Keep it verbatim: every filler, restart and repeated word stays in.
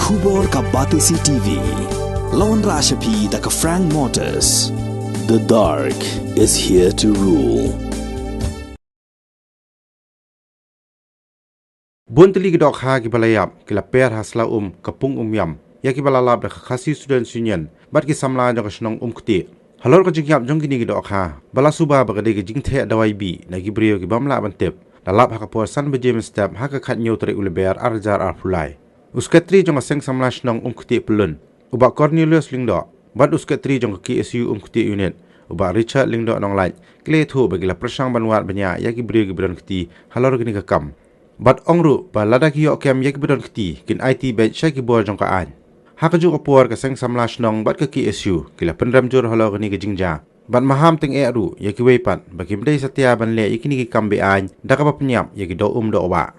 Khubor ka Batesi T V. Lawan Rashapi da ka Frank Motors. The dark is here to rule. Bun tylli ki dohkha kiba la ïap ki la per ha sla um ka Pung Umiam ïa kiba la lap da ka Khasi Students Union bad ki samla jong ka shnong Umktieh. Halor ka jingïap jong kine ki dohkha ba la suba ba ka dei ka jingtheh dawai bih na ki briew ki bym lah ban tip, la lap ha ka por san baje mynstep ha ka khathynñiew tarik u Lber ar hajar arphew lai. U Sekretari jong ka Seng Samla Shnong Umktieh Pyllun, u Bah Cornelius Lyngdoh, bad u Sekretari jong ka K S U Umktieh Unit, u Bah Richard Lyngdoh Nonglait, ki la ïathuh ba ki la pyrshang ban wad bniah ïa ki briew kiba don kti halor kane ka kam. Bad ong ruh ba lada ki ïoh kem ïa kiba don kti kin aiti beit sha ki bor jong ka aiñ. Ha kajuh ka por ka Seng Samla Shnong bad ka K S U ki la pynrem jur halor kane ka jingjia. Bad maham tyngeh ruh ïa kiwei pat ba kim dei satia ban leh ïa kine ki kam be-aiñ da kaba pynïap ïa ki doh um doh wah.